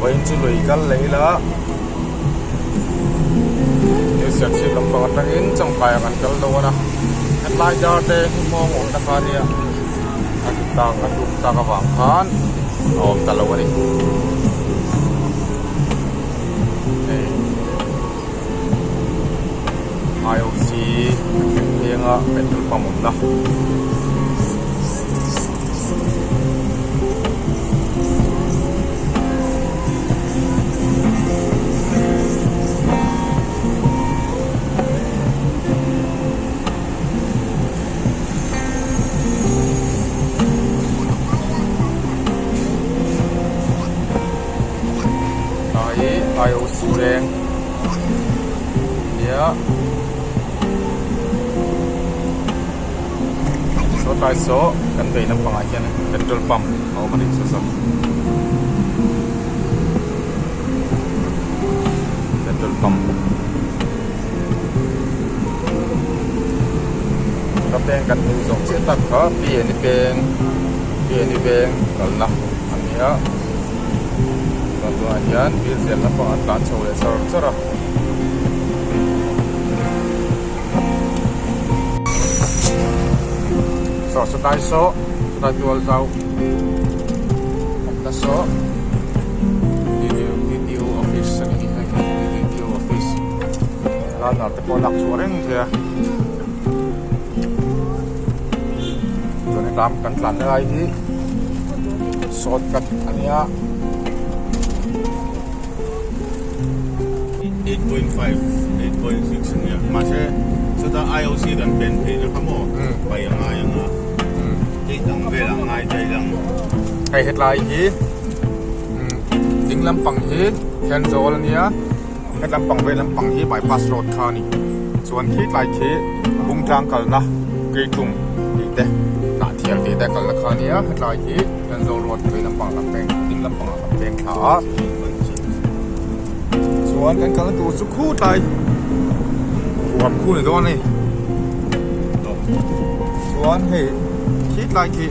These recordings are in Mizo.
Vawiin chu lui kal leh ila New Serchhip lampang atangin Chawngkaiah kan kal dawn a, hetlai dar te hi hmawng awmna kha ania a tlu tak a tluk tak avang khan a awm ta lo a ni. Hei IOC thleng a petrol pump awmna. IOC veng nia saw tlai saw kan vei lampang ah hian petrol pump a awm a ni saw saw petrol pump ka peng kan hmuh zawh chiah tak kha P N I peng P N I veng kalna a ni a chuan tunah hian diesel lampang an tlan chho leh char char a. Saw saw tlai saw saw tlai tual zau awmna saw D_T_O office a ni hei D_T_O office banner te pawh a lak chhuah reng thei a chuan hetam kan tlanna lai hi shortcut a nia. 8.5 8.6 ania mahse chuta IOC kan pen theihna kha maw pai a ngai anga eight ang vel a ngai daih ang. Hei hetlai hi ding lampang hi Thenzawl ania het lampang vei lampang hi bypass road kha a ni chuan khi tlai khi Bungtlang kalna Keitum tih te Hnahthial tih te kalna kha ania hetlai hi Thenzawl road vei lampang kan peng ding lampang ah kan peng thla a. Chuan kan kalna tur chu khu tlai huam khu ni dawn a ni chuan hei khi tlai khi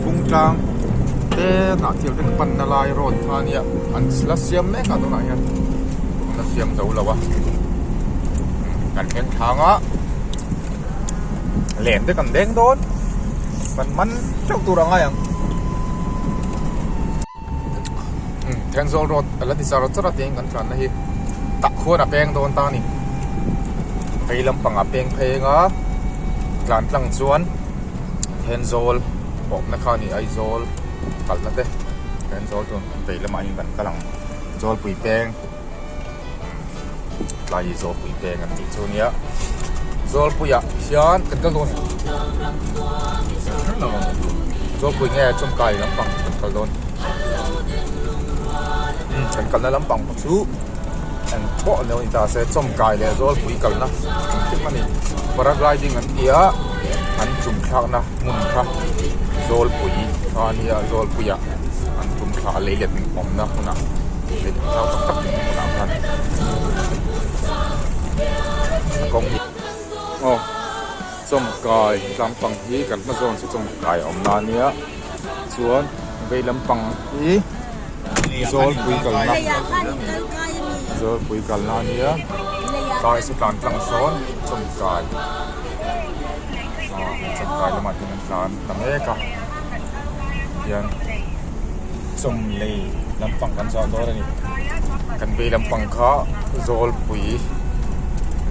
bung tlang te hnah thil te panna lai road kha ania an la siam mek a tunah hian an la siam zo lo a kan thleng thlang a len te kan deng dawn kan man teuh tur a ngai ang. Thenzawl road a la ni char char a tiin kan tlanna hi tah khuan a peng dawn ta a ni vei lampang ah peng phei anga tlan tlang chuan Thenzawl pawhna kha a ni Aizawl kalna te Thenzawl chu vei lamah hian kan kal ang Zawlpui peng tlai Zawlpui peng an tih chu a nia Zawlpuiah hian kan kal dawn Zawlpui nge Chawngkai lampang kan kal dawn kan kalna lampang pawh chu eng pawh lo ni ta se Chawngkai leh Zawlpui kalna engkim a ni paragliding an ti a an tum thlakna hmun kha Zawlpui kha a nia Zawlpuiah an tum thla a lei let awmna hmunah. Zau tak tak hmunah khan a kawng hi aw chawngkai lampang hi kan hma zawn chu chawngkai a awm na ania chuan vei lampang hi zawlpui kalna zawlpui kalna ania tlai saw tlan tlang sawn chawngkai aw chawngkai lamah hian an tlan ta mek a tihian chawmlei lampang kan zawh dawn a ni kan vei lampang kha zawlpui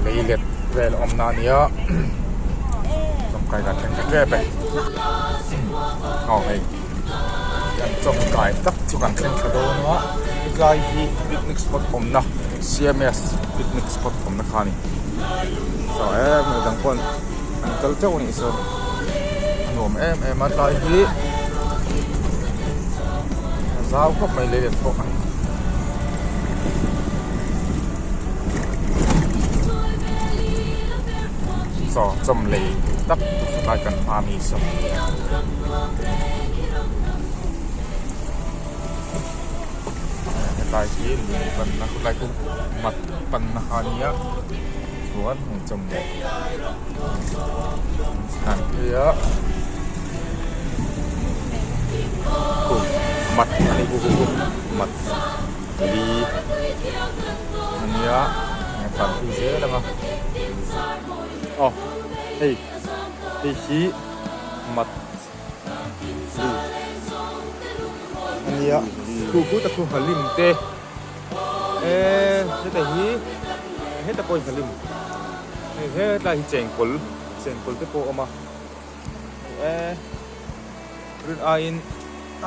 lei let vel awm na a ni a chawngkai kan thleng ta tep e aw hei kan chawngkai tak chu kan thleng thla dawn a hetlai hi picnic spot awmna C_M_S picnic spot awmna kha a ni saw em midang pawh an kal teuh a nih saw a nuam em em a tlai hi a zau khawp mai lei let pawh saw chawm lei tak chu tlai kan hma mi saw. Hetlai hi lui panna khawtlai chu mat panna kha a nia chuan hei chawm leh an phei a khu mat a ni khu khu khu mat. Li a nia a tlan phei zel ang a aw hei hei hi mat lu a nia khu khu tak khu nghalim te eee heta hi heta pawh hi nghalim hei hetlai hi chengkawl chengkawl te pawh a awm a eee rin aiin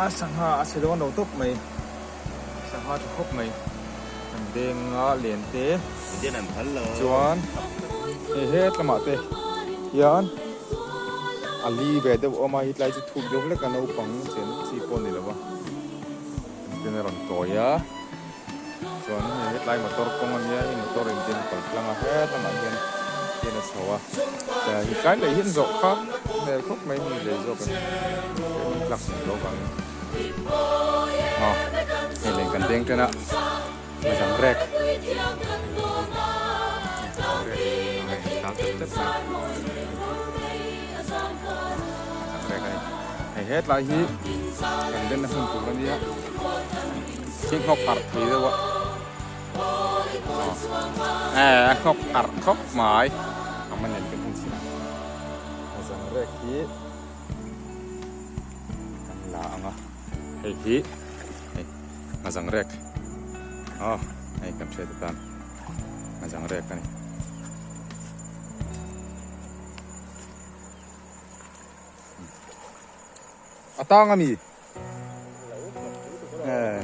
a sangha a chhe dawn lo tawp mai. Sangha tha khawp mai an deng a len te chuan hei hetlamah te hian a li ve deuh a awm a hetlai chu thuk deuh hlek a naupang chen chi pawh a ni lo a tin a rawn tawi a chuan hei hetlai motor kawng a nia hei motor in tin kal tlang a hetlamah hian tin a chho a hetlai lei hi an zawh kha hmel khawp mai hei lei zawk a ni tlak hmel lo vangin. Aw hei lei kan deng tan a mazang rek mazang rek a ni hei hetlai hi kan denna hmun tur a nia thil hnawk arh thei deuh a aw a hnawk arh khawp mai a man nen kan hun chhin a mazang rek hi. Kan la ang a hei hi hei ngazang rek aw hei kan hriat atan ngazang rek a ni. A tang a mi eh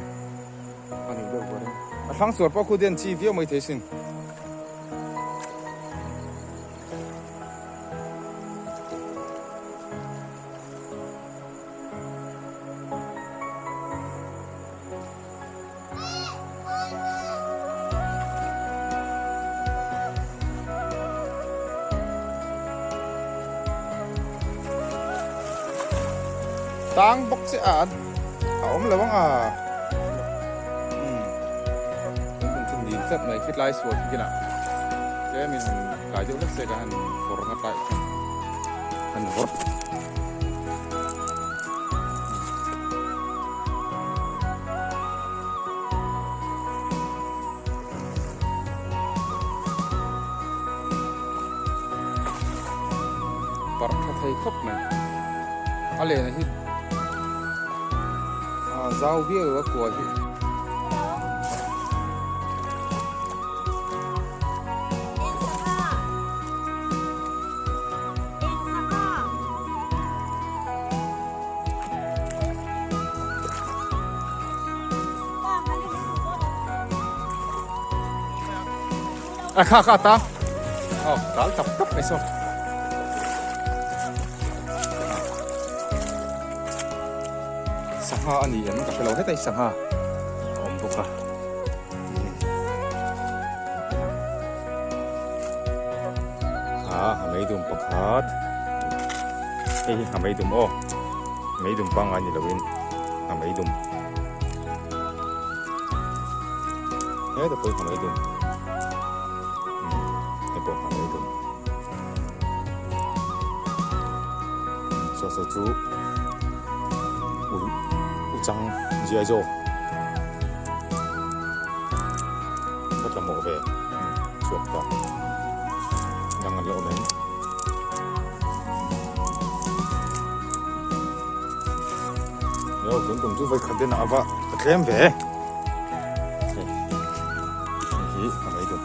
a nih deuh ber a thlang sual pawh khu den chi viau mai thei sin. Tang bawk che a a awm lo ang a umm tun chu nin tlat mai khitlai sual khi kinah tlem in han kai deuh hlek se ka han kawr nga tlai han vawrh. Parh tha thei khawp mai a len hi a zau viau a kua hi. A kha kha ta oh dal tap tap mai saw sangha ani em ka hrelo heta hi sangha a awm bawk a. A meidum pakhat hei hi a meidum aw meidum pangngai ni loin a meidum heta pawh hi a meidum hei pawh a meidum saw saw chu ui uchang ziai zawk. Ka tla mawh ve chhuak ta dang an la awm em yo tun tum chu vai khat den a va a tlem ve hei hi a mai dun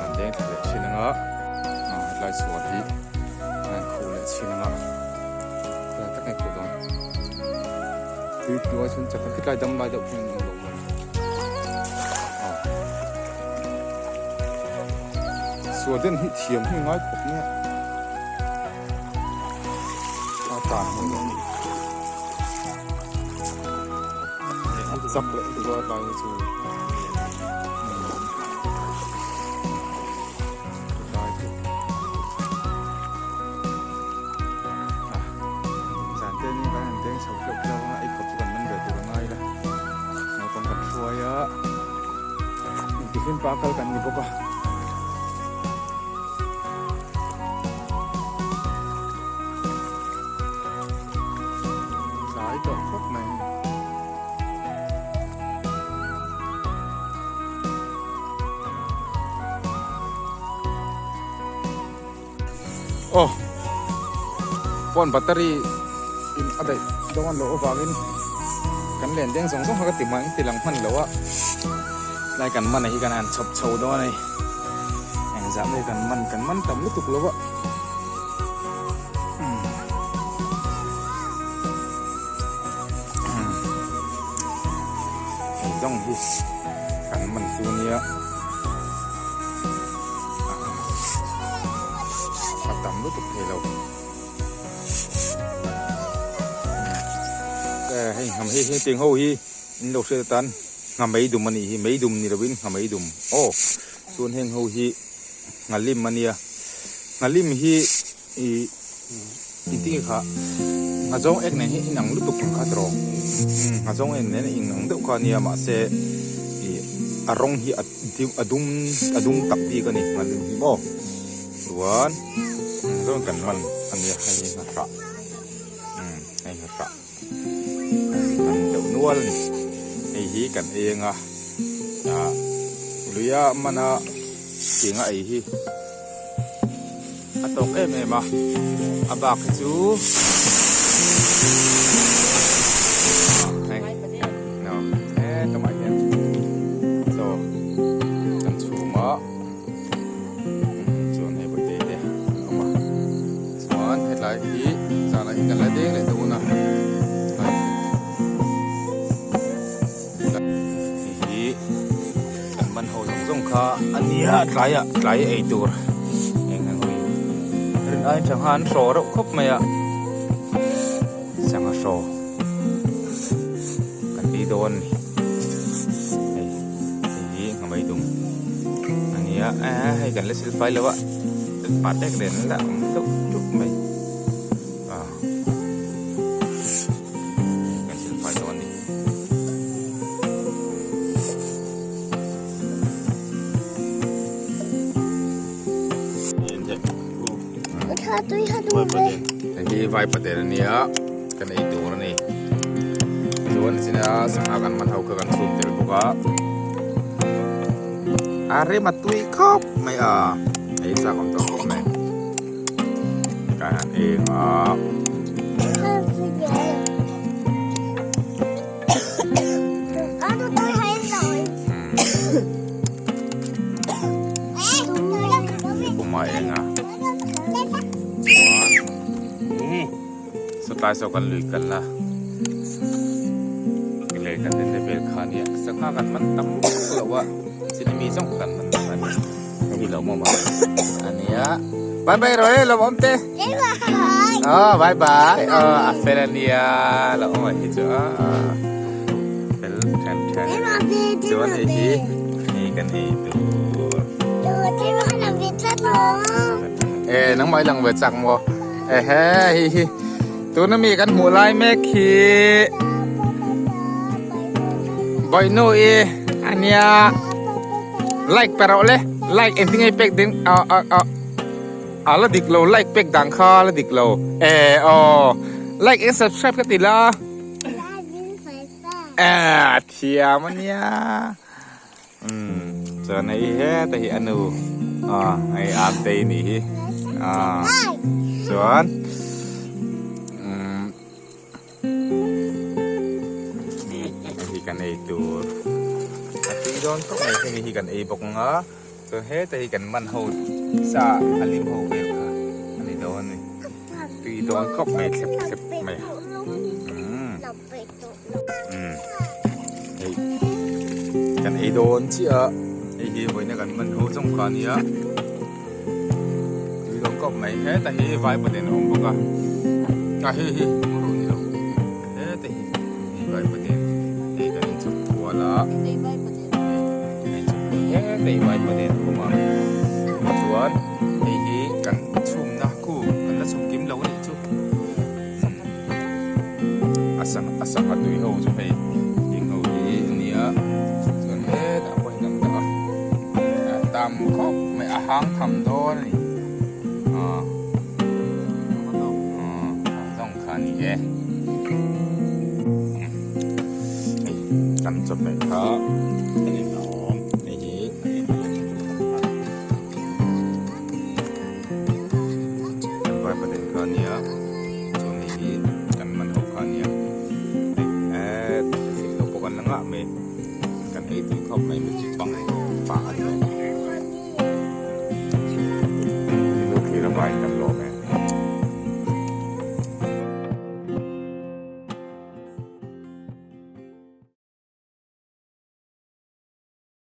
an deng thla leh thin anga hetlai chhuat hi an khuh leh thin anga khawlai tak nge khuh dawn tui hnuai chhun chak a khitlai dam lai deuh khian an awm lo maw sual den hi thiam hi ngai khawp mai a a tan hmel a ni a chak leh hlua tlai hi chu. Tiffin pa kal kan ni bawk a. Aw phone battery in a daih dawn loh avangin kan len deng zawng zawng kha ka ti hman ti lang hman lo a tlai kan man a hi kan han chhawp chho dawn a ni engzah nge kan man kan man tam lutuk lo a. Hei zawng hi kan man chu nia a tam lutuk thei lo hei hnam hei hetiang ho hi in lo hriat atan nghamei dum a nih hi mei dum ni lovin nghamei dum aw chuan heng ho hi nghalim a nia nghalim hi ih engtin nge kha nghazawng ek nen hian inang lutuk ang kha tawh nghazawng ek nen a inang deuh kha a nia mahse ih a rawng hi a a dum a dum tak bik a ni nghalim hi maw chuan nghazawng kan man a nia hei hi nghahrah hei nghahrah kan deuh nual a ni hei hi kan ei anga ah luia mana thing a ei hi. A tawk em em a, a bak hi chu hei no hetlangah hian chaw kan chhum a chuan hei bawihte te an awm a chuan hetlai hi zanah hian kan la deng leh dawn a hei hi kan man ho zawng zawng kha a nia tlaiah tlai ei tur eng ang ui rin ai tha khan hraw reuh khawp mai a sangha hraw kan ti dawn a ni hei hei hi nghamei dum a nia hei kan la silfai lo a pah tek nen la awm deuh ṭup mai. Kan silfai dawn a ni. Hei hi vai patel a nia kan ei tur a ni chuan china sangha kan man ho kha kan chhum tel bawk a a rem a tui khawp mai a ei chak awm tawh khawp mai. Kai han eng a. Puma eng a. Chuan sawtlai saw kan lui kal a. Lei kan den vel kha nia. Sangha kan man tam lo a. Chini mi zawng kan man tam a ni. Hei lo maw maw ania bye bye rồi lo awm te oh bye bye oh a fel ania lo awm hi chu a fel then then chuan hei hi hei kan ei tur e nangmah i lang ve chak maw ehe hi hi tuna mi kan hmuh lai mek hi bawihnu i ania like pe rawh le like engtin nge pek ding a a a a la dik lo like pek dan kha la dik lo e aw like and subscribe ka ti la e thiam ania um chuan hei heta hi anu a hei arte ni hi a chuan um Hei hi kan ei tur a tui dawn khawp mai hemi hi kan ei bawk ang a chuan heta hi kan man ho sa a lim ho vel kha a ni dawn a ni tui dawn khawp mai thlep thlep mai umm umm hei kan ei dawn chiah a hei hi vawiina kan man ho zawng kha a nia. Tui dawn kawp mai heta hi vai paten a awm bawk a a hei hi hmu rawh ni lo heta hi hei vai paten hei kan inchhawp kual a hei heta hi vai paten a awm a chuan hei hi kan chhumna khu kan la chhum kim lo a nih chu a sangha a sangha tui ho chu hei heng ho hi a ni a chuan hetah pawh hian an dah a a tam khawp mai a hang tham dawn a ni ah ah zawng kha a ni e hei kan chawhmeh kha hei hi. tui khawp mai magic bang.